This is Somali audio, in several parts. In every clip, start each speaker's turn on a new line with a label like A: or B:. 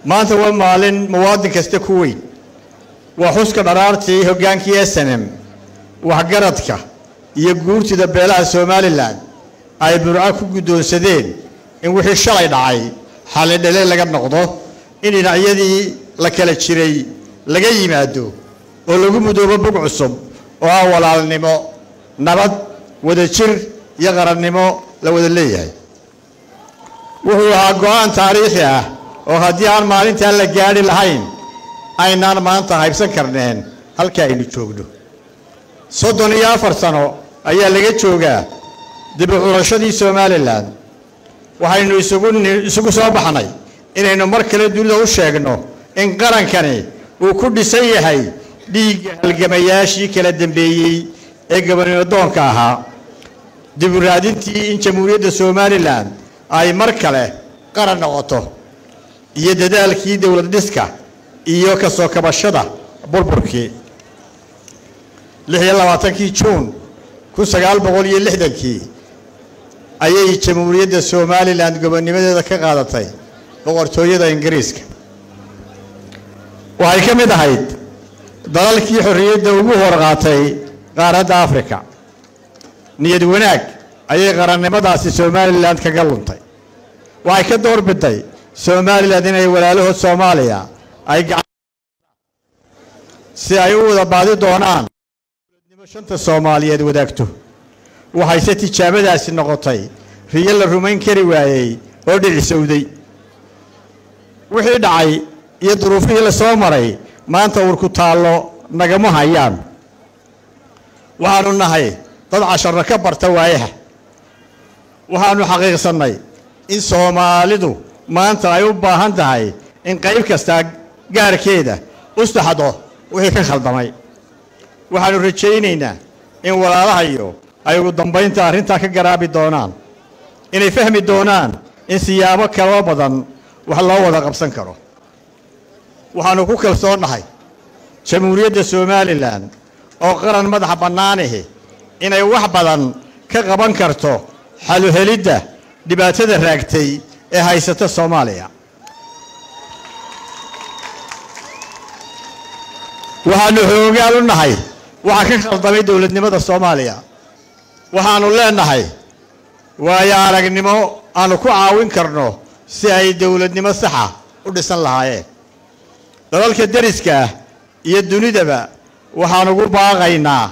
A: Maanta waa maalin muwaadin kasta ku weyn. Waa xuska dharaartii hoggaankii SNM, waxgaradka iyo guurtida beelaha Somalilan ay Burco ku guddoonsadeen in wixii shalay dhacay xalidhale laga noqdo, in dhinacyadii la kala jiray laga yimaado oo lagu mudoobo bog cusub oo ah walaalnimo, nabad, wadajir iyo qarannimo la wada leeyahay. Wuxuu ahaa go'aan taariikhi ah oo haddii aan maalintaa la gaadhi lahayn aynaan maanta haybsan karneen halka aynu joogno. 34 sano ayaa laga joogaa dib u curashadii Somalilan. Waxaynu isugu soo baxnay inaynu mar kale dunida u sheegno in qarankani uu ku dhisan yahay dhiigga halgamayaashii kala dambeeyey ee gobonimodoonka ahaa, dib u raadintii in Jamhuuriyadda Somalilan ay mar kale qaran noqoto, iyo dadaalkii dowlad dhiska iyo ka soo kabashada burburkii. 26-kii Juun 1960-kii ayay Jamhuuriyadda Somalilan gobonnimadeeda ka qaadatay Boqortooyada Ingiriiska. Waxay ka mid ahayd dalalkii xorriyadda ugu hor qaatay qaaradda Africa. Niyad wanaag ayay qarannimadaasi Somalilan kaga luntay. Waxay ka doorbiday Somalilan inay walaalahood Soomaaliya ay si ay u wada baadi doonaan dowladnimo shanta Soomaaliyeed wadaagto. Waxayse tijaabadaasi noqotay riyo la rumayn kari waayey oo dhicisowday. Wixii dhacay iyo duruufihii la soo maray maanta urku taallo nagama hayaan. Waxaanu nahay dad casharro ka barta waayaha. Waxaanu xaqiiqsannay in Soomaalidu maanta ay u baahan tahay in qayb kastaa gaarkeeda u saxdo wixii ka khaldamay. Waxaanu rajaynaynaa in walaalahayo ay ugu dambaynta arrintaa ka garaabi doonaan, inay fahmi doonaan in siyaabo kaloo badan wax loo wada qabsan karo. Waxaanu ku kalsoonnahay Jamhuuriyadda Somalilan oo qaran madaxa bannaanihi inay wax badan ka qaban karto xaluhelidda dhibaatada raagtay ee haysata Soomaaliya. Waxaanu xoogaal u nahay waxa ka khaldamay dowladnimada Soomaaliya. Waxaanu leenahay waayo aragnimo aanu ku caawin karno si ay dowladnimo saxa u dhisan lahaayeen. Dalalka deriska ah iyo dunidaba waxaan ugu baaqaynaa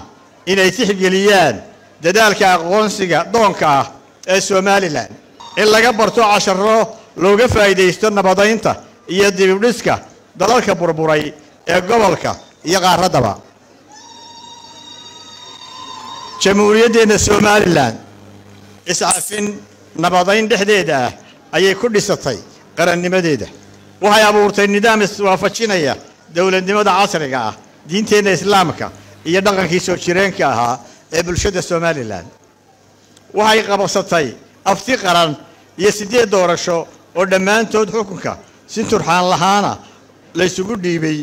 A: inay tixgeliyaan dadaalka aqoonsiga doonka ah ee Somalilan, in laga barto casharro looga faa'iidaysto nabadaynta iyo dibudhiska dalalka burburay ee gobolka iyo qaaraddaba. Jamhuuriyaddeenna Somalilan iscafin, nabadayn dhexdeeda ah ayay ku dhisatay qarannimadeeda. Waxay abuurtay nidaam iswaafajinaya dowladnimada casriga ah, diinteenna Islaamka iyo dhaqankii soo jireenka ahaa ee bulshada Somalilan. Waxay qabsatay afti qaran iyo 8 doorasho oo dhammaantood xukunka si turxaan lahaana laysugu dhiibay,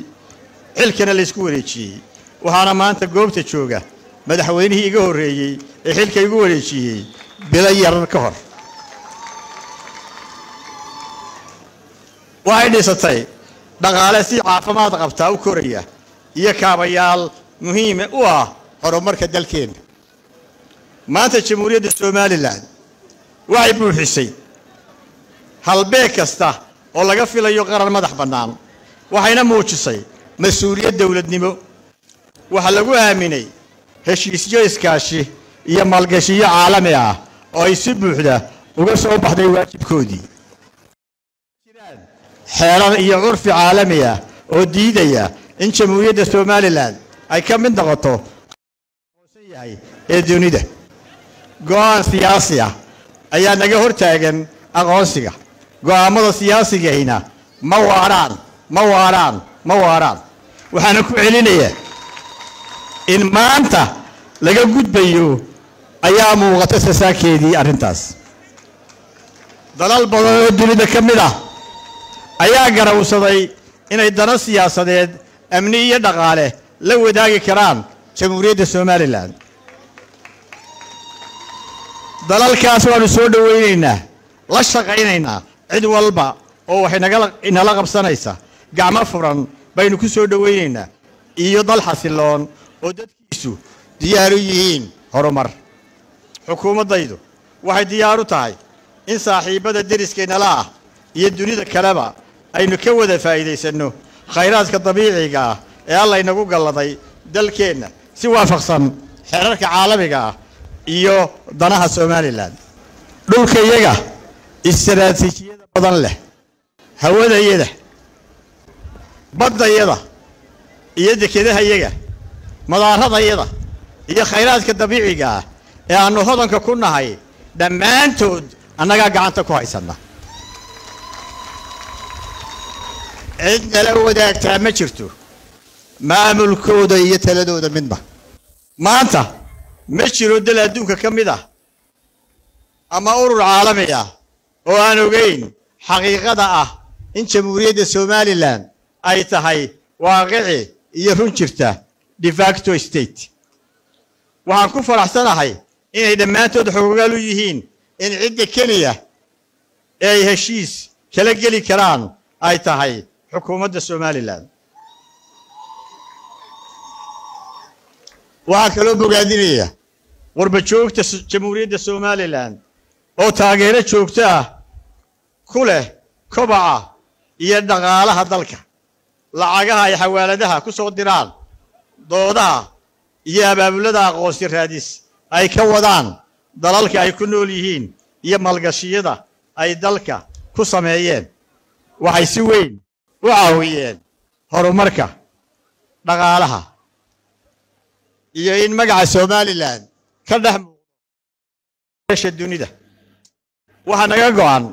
A: xilkana laysku wareejiyey. Waxaana maanta goobta jooga madaxweynihii iga horreeyey ee xilka igu wareejiyey bilo yarar ka hor. Waxay dhisatay dhaqaale si caafimaad qabtaa u koraya iyo kaabayaal muhiima u ah horumarka dalkeenna. Maanta Jamhuuriyadda Somalilan waxay buuxisay halbeeg kasta oo laga filayo qaran madax bannaan, waxayna muujisay mas-uuliyad dowladnimo. Waxaa lagu aaminay heshiisyo iskaashi iyo maalgashiyo caalami ah oo ay si buuxda uga soo baxday waajibkoodii. Xeerar iyo curfi caalami ah oo diidaya in Jamhuuriyadda Somalilan ay ka mid noqoto yahay ee dunida. Go'aan siyaasi ah ayaa naga hortaagan aqoonsiga. Go'aamada siyaasigayna ma waaraan, ma waaraan, ma waaraan. Waxaana ku celinayaa in maanta laga gudbayo ayaa muuqata sasaakeedii arrintaas. Dalal badan oo dunida ka mid ah ayaa garawsaday inay dano siyaasadeed, amni iyo dhaqaale la wadaagi karaan Jamhuuriyadda Somalilan. Dalalkaas waanu soo dhowaynaynaa, la shaqaynaynaa cid walba oo wax inala qabsanaysa gacmo furan baynu ku soo dhowaynaynaa, iyo dal xasiloon oo dadkiisu diyaar u yihiin horumar. Xukuumaddaydu waxay diyaar u tahay in saaxiibbada deriskaynala ah iyo dunida kaleba aynu ka wada faa'iidaysanno khayraadka dabiiciga ah ee Alla inagu galladay dalkeenna si waafaqsan xeerarka caalamiga ah iyo danaha Somaliland. Dhulka iyaga istaraatiijiyada badan leh, hawadayada, baddayada iyo dekedahayaga, madaaradayada iyo khayraadka dabiiciga ah ee aanu hodanka ku nahay dhammaantood annagaa gacanta ku haysanna. Cid nala wadaagtaa ma jirto maamulkooda iyo taladooda midba. Maanta ma jiro dal adduunka ka mid ah ama urur caalami ah oo aan ogeyn xaqiiqada ah in Jamhuuriyadda Somaliland ay tahay waaqici iyo run jirta de facto state. Waxaan ku faraxsanahay inay dhammaantood xoogaal u yihiin in cidda keliya ee ay heshiis kala geli karaan ay tahay xukuumadda Somaliland. Waxaa kaloo bogaadinaya warbajoogta Jamhuuriyadda Somaliland oo taageero joogto ah ku leh kobaca iyo dhaqaalaha dalka, lacagaha ay xawaaladaha ku soo diraan, doodaha iyo abaabulada aqoonsi raadis ay ka wadaan dalalka ay ku nool yihiin iyo maalgashiyada ay dalka ku sameeyeen. Waxay si weyn u caawiyeen horumarka dhaqaalaha iyo in magaca Somaliland ka dhex muuqdo dunida. Waxaa naga go'an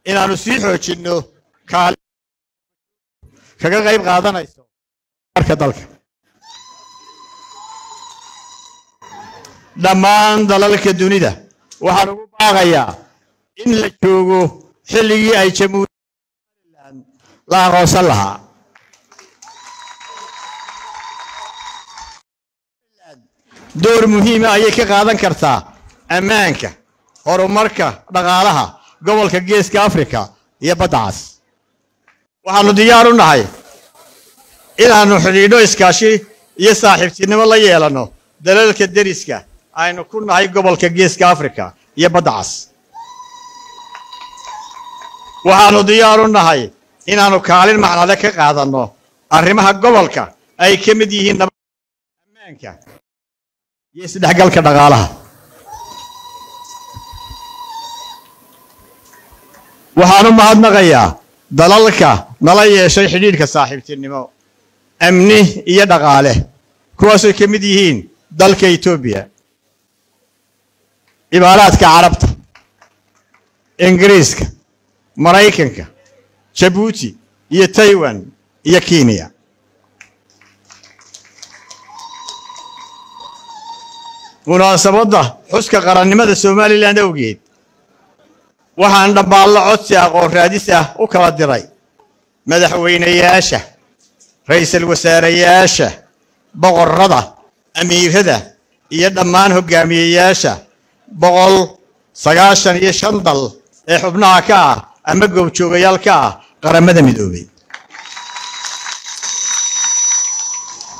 A: inaannu sii xoojinno kaalin kaga qayb qaadanayso horumarka dalka. Dhammaan dalalka dunida waxaan ugu baaqayaa in la joogo xilligii ay Jamhuuriyadda Somaliland la aqoonsan lahaa. Door muhiima ayay ka qaadan kartaa ammaanka, horumarka dhaqaalaha gobolka Geeska Afrika iyo Badda Cas. Waxaannu diyaar u nahay inaannu xidhiidho iskaashi iyo saaxiibtinimo la yeelanno dalalka deriska aynu ku nahay gobolka Geeska Afrika iyo Badda Cas. Waxaannu diyaar u nahay inaannu kaalin macnale ka qaadanno arrimaha gobolka ay ka mid yihiin ammaanka iyo isdhexgalka dhaqaalaha. Waxaan u mahadnaqayaa dalalka nala yeeshay xidhiidhka saaxiibtinimo, amni iyo dhaqaale, kuwaasoo ka mid yihiin dalka Etoobiya, Imaaraadka Carabta, Ingiriiska, Maraykanka, Jabuuti iyo Taiwan iyo Kenya. Munaasabadda xuska qarannimada Somaliland awgeed, waxaan dhambaallo codsi aqoon raadis ah u kala diray madaxweynayaasha, ra'iisul wasaareyaasha, boqorrada, amiirada iyo dhammaan hogaamiyeyaasha 195 dal ee xubnaha ka ah ama goobjoogayaal ka ah Qaramada Midoobay.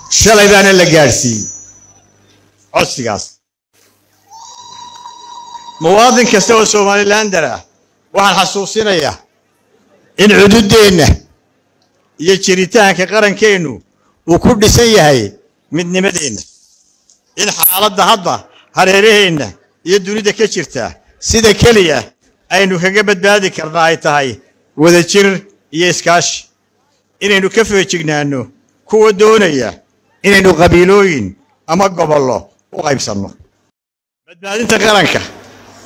A: Shalay baana la gaadhsiiyey codsigaas. Muwaadin kasta oo Somalilander ah waxaan xasuusinayaa in cududeenna iyo jiritaanka qarankeennu uu ku dhisan yahay midnimadeenna, in xaaladda hadda hareeraheenna iyo dunida ka jirta sida keliya aynu kaga badbaadi karna ay tahay wadajir iyo iskaashi, inaynu ka feejignaanno kuwa doonaya inaynu qabiilooyin ama gobollo u qaybsanno. Badbaadinta qaranka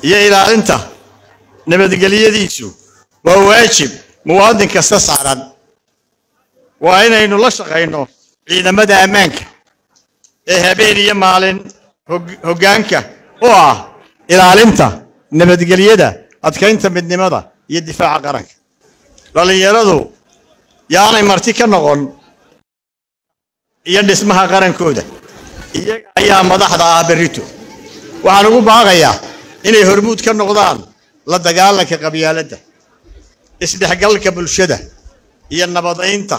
A: iyo ilaalinta nabadgelyadiisu waa waajib muwaadin kasta saaran. Waa inaynu la shaqayno ciidamada ammaanka ee habeen iyo maalin hoggaanka u ah ilaalinta nabadgelyada, adkaynta midnimada iyo difaaca qaranka. Dhallinyaradu yaanay marti ka noqon iyo dhismaha qarankooda, iyaga ayaa madaxda ah berrito. Waxaan ugu baaqayaa inay hormuud ka noqdaan la dagaalanka qabyaaladda, Isdhexgalka bulshada iyo nabadaynta,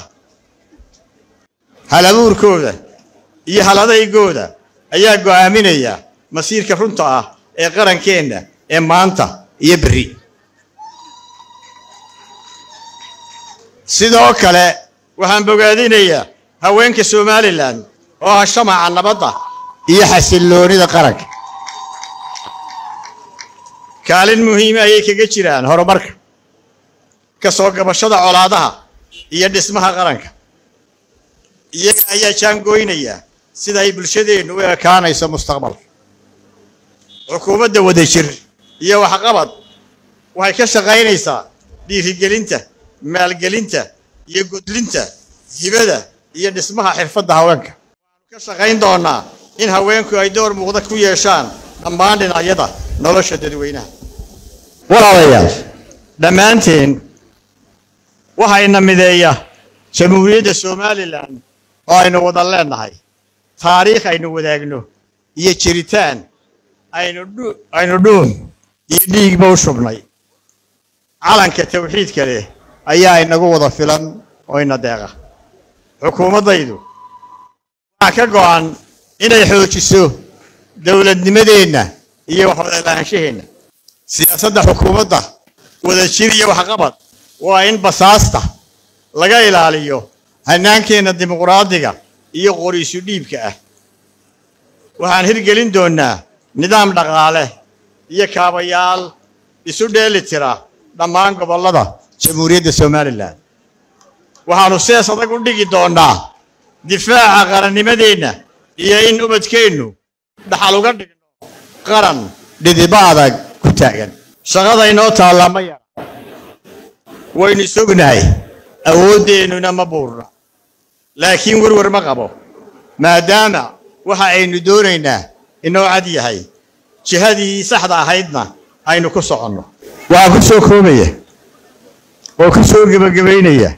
A: halabuurkooda iyo haladaygooda ayaa go'aaminaya masiirka runta ah ee qarankeenna ee maanta iyo berri. Sidoo kale waxaan bogaadinayaa haweenka Somalilan oo ah shamaca nabadda iyo xasilloonida qaranka. Kaalin muhiima ayay kaga jiraan horumarka, ka soo gabashada colaadaha iyo dhismaha qaranka. Iyaga ayaa jaangoynaya sida ay bulshadeennu u ekaanayso mustaqbalka. Xukuumadda Wadajir iyo Waxqabad waxay ka shaqaynaysaa dhiirigelinta, maalgelinta iyo gudlinta hibada iyo dhismaha xirfadda haweenka. Waxaanu ka shaqayn doonaa in haweenku ay door muuqda ku yeeshaan dhammaan dhinacyada nolosha dadweynaha. Walaalayaal, dhammaanteen waxayna mideeya Jamhuuriyadda Somalilan oo aynu wada leenahay, taariikh aynu wadaagno iyo jiritaan aynu dhuun iyo dhiigba u shubnay. Calanka tawxiidka leh ayaa inagu wada filan oo ina deeqa. Xukuumaddaydu waxaa ka go'an inay xoojiso dowladnimadeenna iyo waxwadalaanshaheenna. Siyaasadda xukuumadda Wadajir iyo Waxqabad waa in basaasta laga ilaaliyo hannaankeenna dimuqraadiga iyo qoriisu dhiibka ah. Waxaan hirgelin doonnaa nidaam dhaqaale iyo kaabayaal isu dheeli tira dhammaan gobollada Jamhuuriyadda Somalilan. Waxaannu sees adag u dhigi doonnaa difaaca qarannimadeenna iyo in ubadkeennu dhaxal uga dhigno qaran dhidiba adag ku taagan. Shaqada inoo taallaa ma yara, waynu isognahay, awooddeennuna ma buurna, laakiin werwer ma qabo, maadaama waxa aynu doonaynaa inoo cad yahay, jihadii saxda ahaydna aynu ku soconno. Waxaan ku soo koobaya oo ku soo gebagabaynaya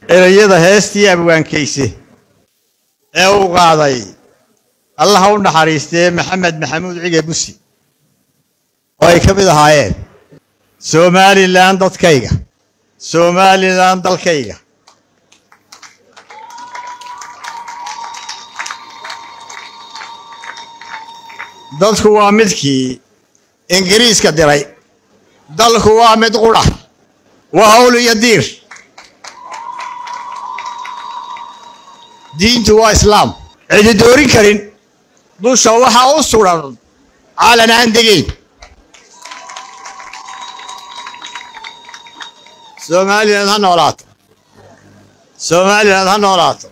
A: erayada heestii abwaankayse ee uu qaaday, Allaha u naxariistee, Maxamed Maxamuud Cige Busi, oo ay ka mid ahaayeen: Somalilan dadkayga, Somalilan dalkayga. Dadku waa midkii Ingiriiska diray, dalku waa mid qudha, waa hawl iyo diir, diintu waa islaam, cidi doorin karin, dusha waxaa u suran calan aan degeyn. Somaliland ha noolaato, Somaliland ha noolaato.